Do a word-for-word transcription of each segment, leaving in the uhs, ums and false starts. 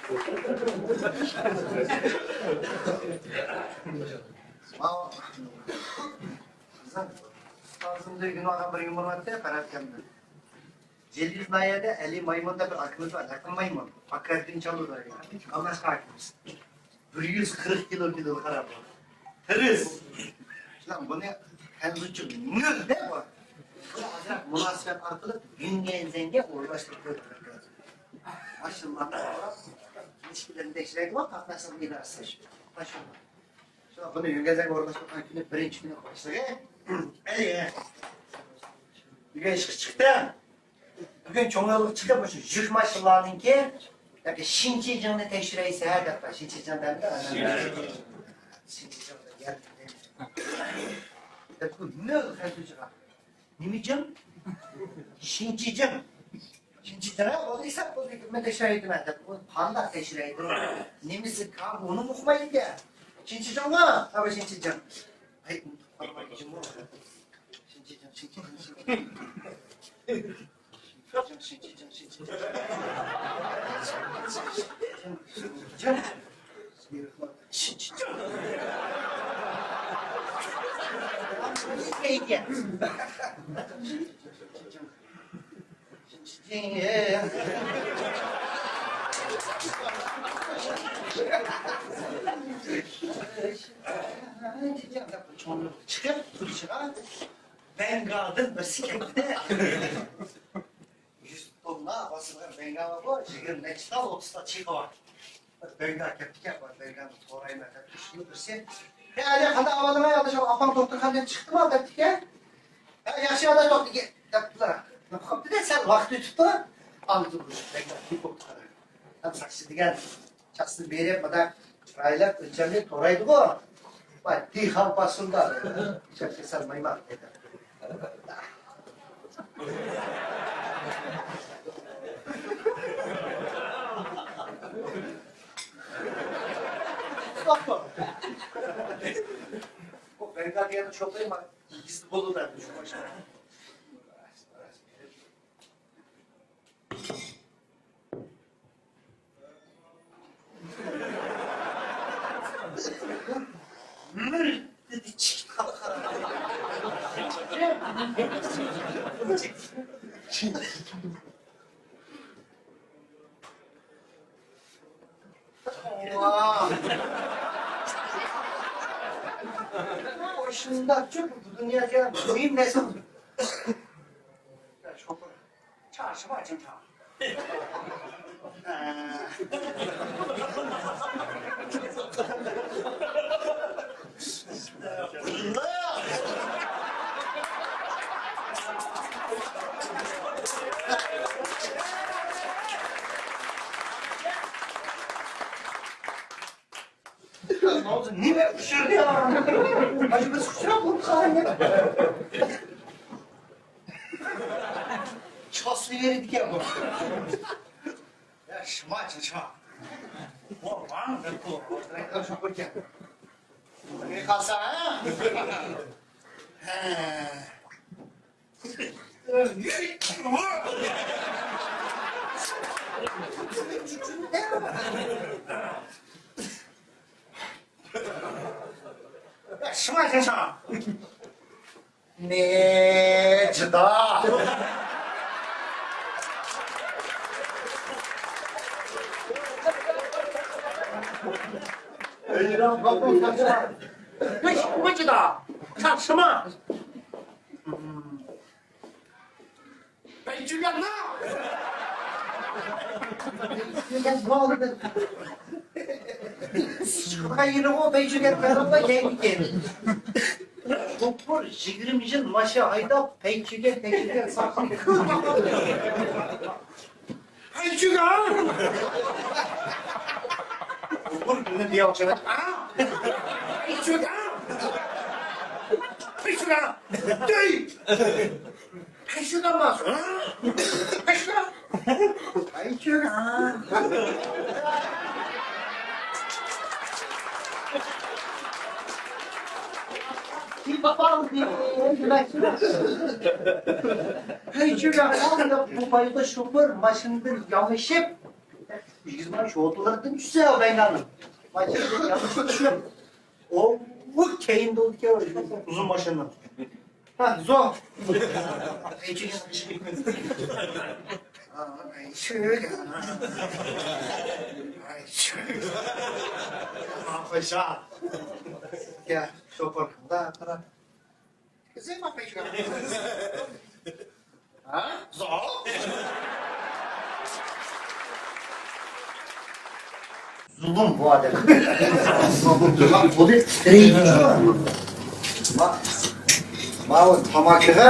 ماۋۇ بىزنىڭ ئۇستازىمىز ئۆگىنىۋالغان بىر يۇمۇر بارتى، قەرەتكەمدە. جىلىز ناھىيەدە ئەلى مايمۇن دەپ بىر ئاكىمىز بار، ھەقىم مايمۇن. ئاكاردىن چالىدۇ، قاملاشقان ئاكىمىز. بىر يۈز قىرىق كىلو كېلىدۇ، قاراپ. تېرىس. شۇلار بۇنى خەنزۇچە نۆل دەپ، بۇ ئازراق مۇناسىۋەت ئارقىلىق يۈنگەنزەنگە ئورۇنلاشتۇرۇپ قويدۇق. ماشىنىلارنى ئىشىكلىرىنى تەكشۈرەيدىغۇ، قاتناشلىق ئىدارىسى. ماشىنا. شۇ بۇنى يۈنگەنزەنگە ئورۇنلاشتۇرغان كۈنى، بىرىنچى كۈنى باشلىقى. ئەي، بۈگۈن ئىشقا چىقتى. بۈگۈن چوڭ يولغا چىقىپ، مۇشۇ يۈك ماشىنىلارنىڭكى ياكى شىنچىجىڭنى تەكشۈرەيسە دەپ، شىنچىجىڭ دەمدۇ؟ شىنچىجىڭ دەپ. دەپ، بۇ نۆل خەنزۇچىغا. نېمە جىڭ؟ شىنچى جىڭ. شىنچى جىڭ، ھە، بولدى، ھېساب بولدى، مەن تەكشۈرەيتىمەن دەپ، ئۇ قانداق تەكشۈرەيدۇ؟ نېمىسى كام، ئۇنى ئۇقمايدىكەن. شىنچى جىڭما؟ ھە، شىنچى جىڭ. ئاي، ئۇنتۇپ قالماي جىڭمۇ. شىنچى جىڭ، شىنچى جىڭ، شىنچى جىڭ. شىنچى جىڭ، شىنچى جىڭ. شىنچى جىڭ. چىقىپ تۇرۇشىغا بەنگالدىن بىرسى كەپتىدە. يۈز توننا باسىدىغان بەنگا بار، يىگىرمە نەچچە تال، ئوتتۇز تال چېيىقى بار. بىر بەنگا كەپتىكەن، بار بەنگانى تورايمەن دەپ، ئىشىكنى بىرسى. ھە، ئەلى، قانداق ئەھۋالىڭ، ئاداش، ئاپاڭ دوختۇرخانىدىن چىقتىمۇ دەپتىكەن. ھە، ياخشى، ئاداش، توختىگىن دەپتىلا. نېمە قىپتىدە، سەل ۋاقىت ئۆتۈپتۇ. ئالدى بۇرۇش بەنگا كېلىپ بوپتۇ. ھەم ساقچى دېگەن. شەخسنى بېرىپ، مۇنداق چىرايلىق، ئۆلچەملىك تورايدىغۇ. ۋاي، دېھقان پاسوندا. شەخسكە سەل مايماق. بۇ بەنگال دېگەننىڭ شوپۇرى ما-، ئىگىسى بولىدۇ، شۇ باشقا. مىر دېدى، چىقىپ قالدى. شۇنداقچۇ، بۇ دۇنيادا مۇھىم نەرسە. شوپۇر. چاڭ، شىما چىڭ چاڭ. نېمە ئۇچۇردى يا؟ ھاجى بىر ئۇچراپ بولۇپ قالغان. چاسلىۋېرىدىكەن بۇ. يا، شىما چىڭ، شىما. ۋا، ۋاڭ، دەپ قويۇپ، شۇ بىركەن. نېمە قالسا، ھە؟ ھە. شىما، شىما. نى، جىدا. نى، جىدا. شىما. پەيچۈگەن نا! پەيچۈگەن نا! سىچقىدىغان يېرىغۇ پەيچۈگەن، قاراڭلار، كەينىكى. شوپۇر يىگىرمە يىل ماشىنا ھەيدەپ، پەيچۈگەن، پەيچۈگەن، ساقال. پەيچۈگەن! شوپۇر بىرنى دېيەلمەي. پەيچۈگەن! پەيچۈگەن! دەي! پەيچۈگەن ماس. پەيچۈگەن. پەيچۈگەن. پەيچۈگەن. بۇ بايقۇش شوپۇر ماشىنىدىن يامىشىپ، يىگىرمە شوتىلىرىدىن چۈشسە بەينانىڭ. ماشىنا يامىشىپ چۈشۈپ. ئۇ كەينىدە ئولتۇرغان ئۇزۇن ماشىنا. ھە، زو. يا، شوپۇر. ھە؟ زوق. زۇلۇم بۇ ئادەم. بۇنى تىترەيدۇ. ما-، ماۋۇ تاماكىغا،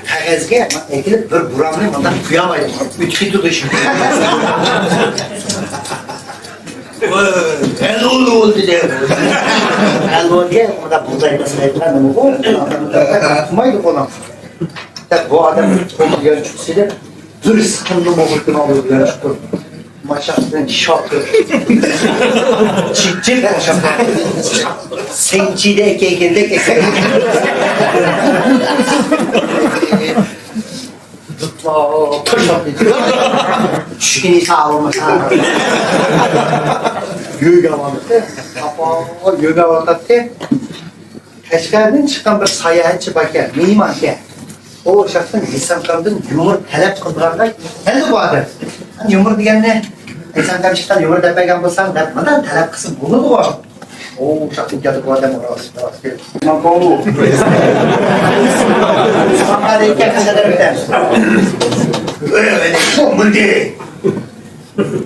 قەغەزگە ئەكىلىپ بىر بۇرامنى مۇنداق قۇيالايدۇ. ئۆتۈپ كېتىدۇ شۇ. ھەلۋا بولدى دەپ. ھەلۋا دېگەن مۇنداق بۇغداي مەسىلەيدىغان نېمە بۇ؟ قىلمايدۇ قولۇڭ. دەپ بۇ ئادەم قولىغا يانچۇق سېلىپ، بىر سىقىمنى مۇغۇرتىنى ئالىدۇ يانچۇقتىن. ماشاق بىلەن شاق. چىپ-چىپ ماشاق. سەنچىدە ئەكەيگەندەك ئەكەي. دۇتلا تاشلاپ كېتىدۇ. چۈشكىنى ساغلىمىسا. يۆگەۋاتاتتى. ئاپا يۆگەۋاتاتتى. قەشقەردىن چىققان بىر ساياھەتچى باركەن، مېھمانكەن. ئۇ شەخسنىڭ ھېسامكامدىن يۇمۇر تەلەپ قىلىدىغانغا كەلدى بۇ ئادەم. يۇمۇر دېگەننى ھېسامكام چىققان يۇمۇر دەپ بەرگەن بولساڭ دەپ مۇنداق تەلەپ قىلسا بولىدىغۇ. ئۇ شەخسنىڭ كەلدى بۇ ئادەم راست، راست كەلدى. مۇنداق.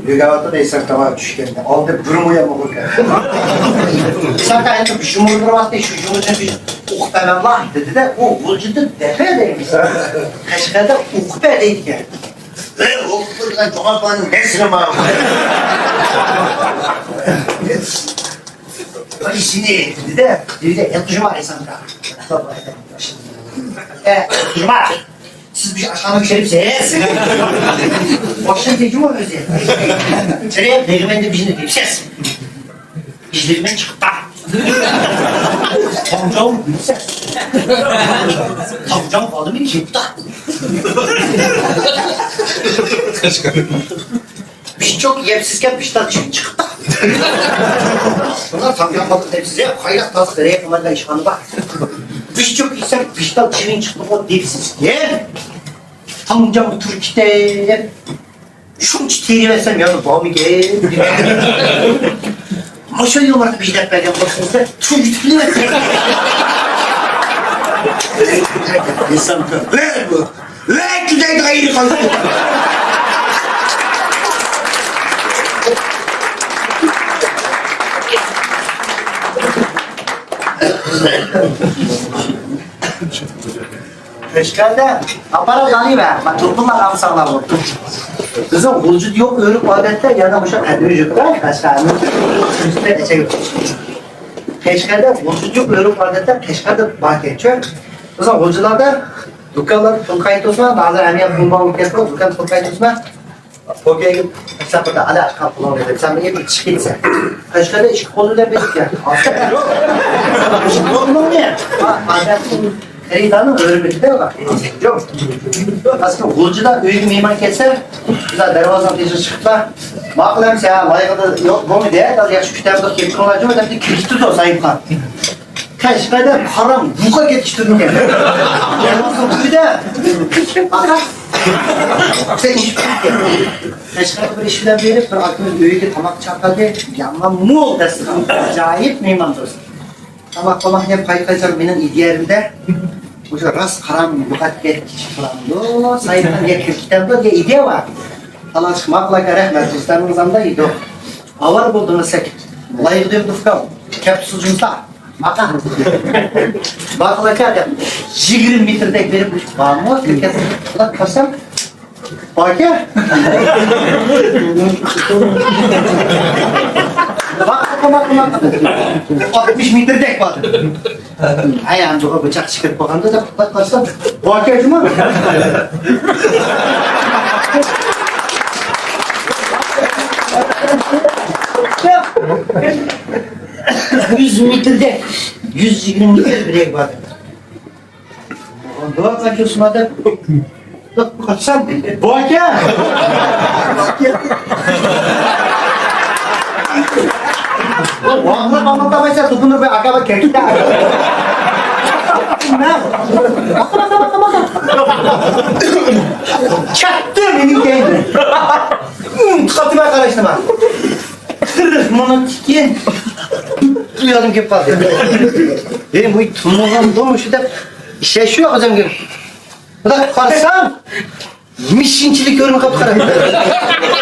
يۆگەۋاتىدۇ، ئېسەك تاغا چۈشكەندە ئالدى بىر مۇيا مۇغۇر كەلدى. ئېسەك ئەنە بىر يۇمۇر بىر ۋاقىتتا شۇ يۇمۇرنى بىر ئوقۇپ بەرمەملا دېدى-دە، ئۇ غۇلجىدا دەپە دەيمىز. قەشقەردە ئوقۇپە دەيدىكەن. ئەي، ئوقۇپ بولىدىغان چوڭ ئاپانىڭ نەسلى ماۋۇ. بىر ئىشىنى دېدى-دە، دېدى-دە، ياتقۇزما ئېسەك تاغا. ئە، ياتقۇزما. سىز بىر ئاشخانىغا كىرىپسىز. باشتىن تېگىمۇ ئۆزى. كىرىپ، دېگىمەن دەپ بىزنى دەپسىز. بىزلىرىمەن چىقىپتا. تاڭجاڭ بىلسە. تاڭجاڭ ئادىمى كېپتا. بىشچوك يەپسىزكەن، بىشتال چىۋىن چىقىپتا. بۇلار تاڭجاڭ قالدى دەپسىز، يا، قايراق تازا غېرەق قىلمايدىغان ئىش خانىم بار. بىشچوك يېسەم، بىشتال چىۋىن چىقتىغۇ دەپسىزكەن. تاڭجاڭ تۈركىتەپ، شۇنچە تېرىۋەتسەم يەنە بارمىكەن؟ مۇشۇ يۇمۇرنى بېجىرىپ بەرگەن بولسىڭىز، تۈگىتىپ نېمە؟ ئىنسان كۆپ. ۋەي، بۇ. ۋەي، جۈدەيدىغان يېرى قالدى. قەشقەردە ئاپپارات ئالىمەن. مانا تۇرپۇنلار ئالساڭلار بولدى. بىزنىڭ غۇلجىدا يوق ئۆرپ ئادەتتە يەنە مۇشۇ ئەدەبىي يۇرتتا قەشقەردە. قەشقەردە غۇلجىدا يوق ئۆرپ ئادەتتە قەشقەردە باركەنچۇ. بىزنىڭ غۇلجىلاردا دۇكانلار پۇل قايتۇرسا، ھازىر ھەممە پۇل بار بولۇپ كەتتى، دۇكان پۇل قايتۇرسا، پوكەيگە ھېسابىدا ئالە ئاچقان پۇلۇڭنى دەپ، سەن مېنى بىر چىقىپ كەتسەن. قەشقەردە ئىككى قولى بىلەن بېرىپ كەل. خېرىدارنىڭ ھۆرمىتىدە يوق. ئەسلى غۇلجىدا ئۆيگە مېھمان كەلسە، بىزلەر دەرۋازىنىڭ تېشىغا چىقىپلا، ماقۇل ئەمسە، لايىقىدا يوق، بولمىدى، ھە، ياخشى كۈتەمدۇق، كېلىپ تۇرۇڭلارچۇ دەپ كىرگۈزۈپتۇ ساھىبخان. قەشقەردە قاراڭغۇغا كېتىشتۈرمىگەن. يالغۇزلۇق ئۆيدە. پەقەت سەن ئىش بىلەن كەل. قەشقەردە بىر ئىش بىلەن بېرىپ، بىر ئاكىمىز ئۆيگە تاماق چاقىردى. يامان مول دەستىخان. ئاجايىپ مېھمان دوست. تاماق، تاماق يەپ قايتقان مېنىڭ ئىدىيەمدە مۇشۇ راست قاراڭغۇغا كېتىش قاراڭغۇ. سايتتىن يەپ كېتىپ كېتەمدۇ دېگەن ئىدىيە بار. خالاس، ماقۇل ئاكا، رەھمەت. دوستلارنىڭ زامدا ئىدۇق. ئاۋارە بولدىڭىز سەكىت. لايىقىدا يۈردۈق ئۇكام. كەپسىز جۇمسا. ماقا. باقىلا كە دەپ، يىگىرمە مېتىردەك بېرىپ بارمۇ؟ كىرىپ كەتسەم، قاراپ كەتسەم، باكە. باقا، باقا، باقا. ئاتمىش مېتىردەك بار. ھەي، ئەمدى ئۇ بىچاق چىقىپ بولغاندا دەپ قاراپ كەتسەم، باكە جۇمۇ. يۈز مېتىردەك، يۈز يىگىرمە مېتىر بىرەك بار. بۇلار قاچۇرسىما دەپ قاچسام، بۇ ئاكا! كەتتى. كەتتى مېنىڭ كەينىمدىن. ئىنتىقاتىما قاراشتىما. قىرىق مىنۇتتىن كېيىن ئۇيالىم كېلىپ قالدى. ئەي، بۇ تۇمۇغان بۇ مۇشۇ دەپ ئىشەش يوق ئۆزۈمگە. بۇنداق قارىسام، مىشىنچىلىك كۆرۈنۈپ قاپتۇ، قارا.